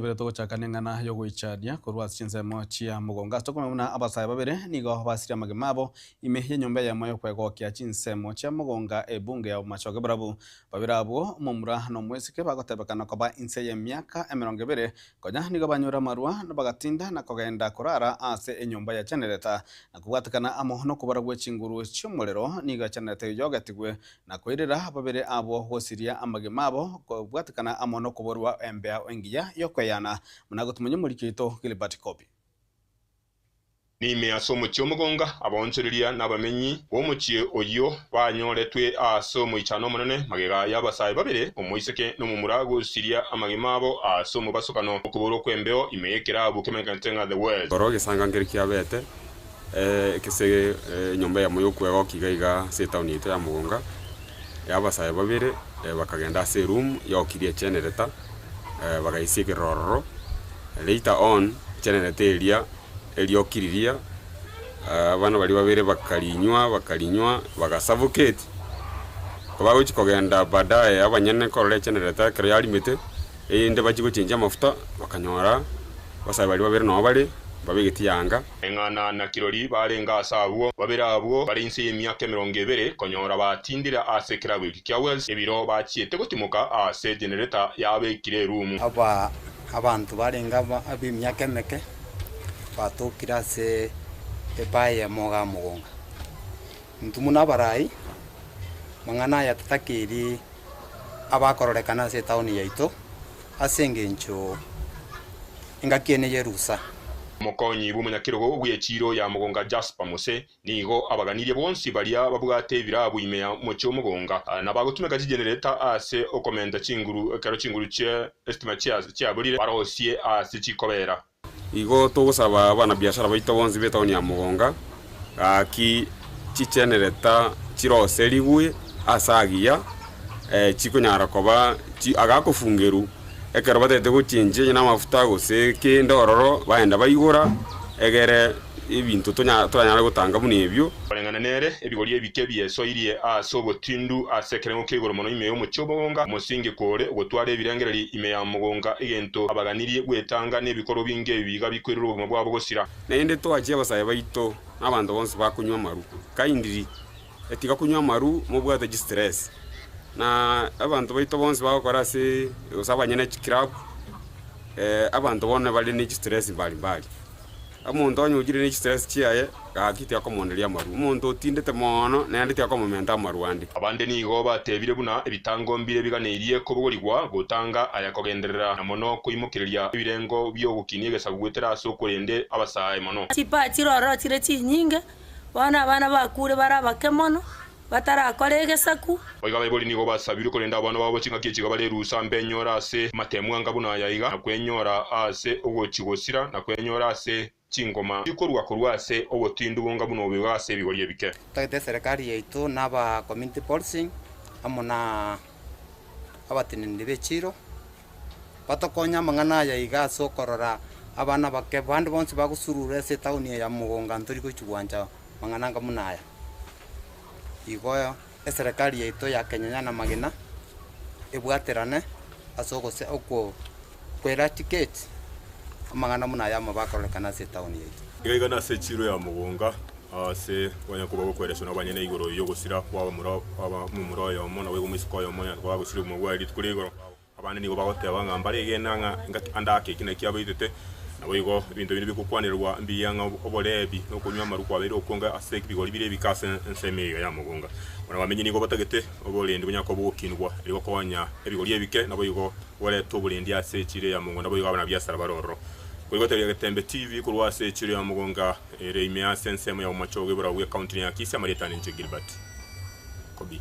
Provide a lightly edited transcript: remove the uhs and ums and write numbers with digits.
Tobere togochaka neng'ana y'ogoichania korwa ase chinsemo chia mogongo. Ase tokomanya buna abasae babere nigo basirie amagima abo ime y'enyomba eyemo y'okwegokia chinsemo chia mogonga ebunge ya Bomachoge barabwo babere abwo omomura na omoiseke bagotebekana koba inse y'emiaka 20 konya nigo banyure amarwa bagatinda na kogenda korara ase enyomba ya chenereta na kobwatekana amo nokobora gwe chinguru chi'omorero nigo echenereta eyio yogetigwe Na koirera babere abwo gosiria amagima abo, kobwatekana amo nokoborwa embeo engiya y'okweyana, buna gotumanya omoriki oito Gilbert Kobi. Nime ase omochie omogonga, abaonchoreria na abamenyi b'omochie oyio banyoretwe ase omoichano omonene magega y'abasae babere, omoiseke na omomura, gosiria amagima abo ase omobasokano okoborwa kw'embeo ime y'ekerabu kemanyekanete ng'a The Wells. Rora egesanka nkere kiabete. Ekese enyomba eyemo y'okwegokia iga iga ase etaoni yaito ya Mogonga, ya abasae babere bakagenda ase eroom yokirie egenerator, bagaisia ekerero ororo, later on egenerator eria eriokiriria, abana baria babere bakarinywa bakarinywa bagasuffocate, kobagochia kogenda baadaye abanyene korora egenerator ekero yarimete, erinde bachie gochengia amafuta, bakanyora abasae baria babere noo bare, mbabegeti yanga. Eng'ana na kirori barenge aase abwo, babere abwo bare inse y'emiaka 20 konyora batindire ase ekerabu ekio kia Wales, ebiro bachiete gotimoka aase ejenereta yabekire erumu. Aba abanto barenge ab'emiaka emeke batokire ase ebaa eyemo iga mogonga. Intwe buna abarai, amang'ana aya tatakeiri abakororekana ase etaoni yaito, ase engencho engaki eye neye rusa. Omokonyi bw'omonyakerogo bw'echiiro ya Mogonga Jasper Mose nigo abaganirie bonsi baria babwate ebirabu ime ya omochie o Mogonga na bagotumeka chijenereta ase okomenta chinguru ekero chinguru chie esitima chiaborire barosie ase chikobera. Igo togosaba abanabiashara baito bonsi b'etaoni ya Mogonga, gaki chichenereta chiroserigwe ase agiya, chikonyara koba agakofungerwa ekero batagete gochenchia onye namafuta gose kende ororo, bagenda baigora egere ebinto toranyare gotanga buna ebio. Koreng'ana nere, ebigori ebike biesoirie ase obotindu ase ekerengo kia igoro mono ime y'omochie omogonga, omosingi kore ogotwara ebirengererio ime ya mogonga, egento abaganirie gwetanga nebikorwa binge ebi iga bikoirera obogima bwabo gosira. Naende toachie abasae baito na abanto bonsi bakonywa amaru. Kindly, tiga konywa amaru mobwate chistress. Na abanto baito bonsi bagokora ase gose abanyene chiclub, abanto bono bare ne chistress mbali mbali. Omonto onye ochire ne chistress chiaye, gaki tiakomoneria amarwa. Omonto otindete mono, naende tiakomomenta amarwa ande. Abande nigo batebire buna ebitango mbire biganeirie kobogorigwa gotanga aya kogenderera na mono koimokereria ebirengo bi'ogokinia egesaku goetera ase okorende abasae mono. Chipaa chiroro chire chinyinge, bono abana bakure bare abake mono, batarakora egesaku. Boigo abaibori nigo basabirwe korenda abana babo chingaki echi iga bare erusa mbenyore ase amatemu anga buna aya iga, na kwenyora ase ogochia gosira, na kwenyora ase chingoma chikorua korwa ase obotindu bonga buna obo iga ase ebigori ebike. Totagete eserekari yaito na aba community policing amo na abateneneri b'echiiro batokonye amang'ana aya iga ase okorora abana bake bande bonsi bagosurura ase etown eye ya Mogonga ntori gochia gwancha mang'ana anga buna aya. Igo eserekari yaito ya Kenya na amagena ebwaterane ase ogose okwo eradicate amang'ana buna aya amabe akorekana ase etown yaito. Iga iga nase echiiro ya Mogonga aase banya koba gokwereswa nabanyene igoro y'ogosira kw'abamura abamomura oyomo naboigo omoiseke oyomo onye koba agosira obogima bwaye rituko ria igoro. Abande nigo bagoteba ng'a mbaregene ng'a engaki ande ake eki nakio abaitete, naboigo ebinto binde bigokwanerwa mbiya ng'a oborebi na okonywa amarwa kwabeire okonge ase ebigori bire ebike ase ensemo eye ya mogonga. Bono abamenyi nigo batagete oborendi bonyare koba bogokinigwa erio gokonya ebigori ebike, naboigo borete oborendi ase echiro ya mogonga naboigo abanabiasara bare ororo. Koigotebia Getembe TV korwa ase echiro ya mogonga ere ime ase ensemo ya Bomachoge borau bw'ecounty ya Kisii amarieta ane inche Gilbert Kobi.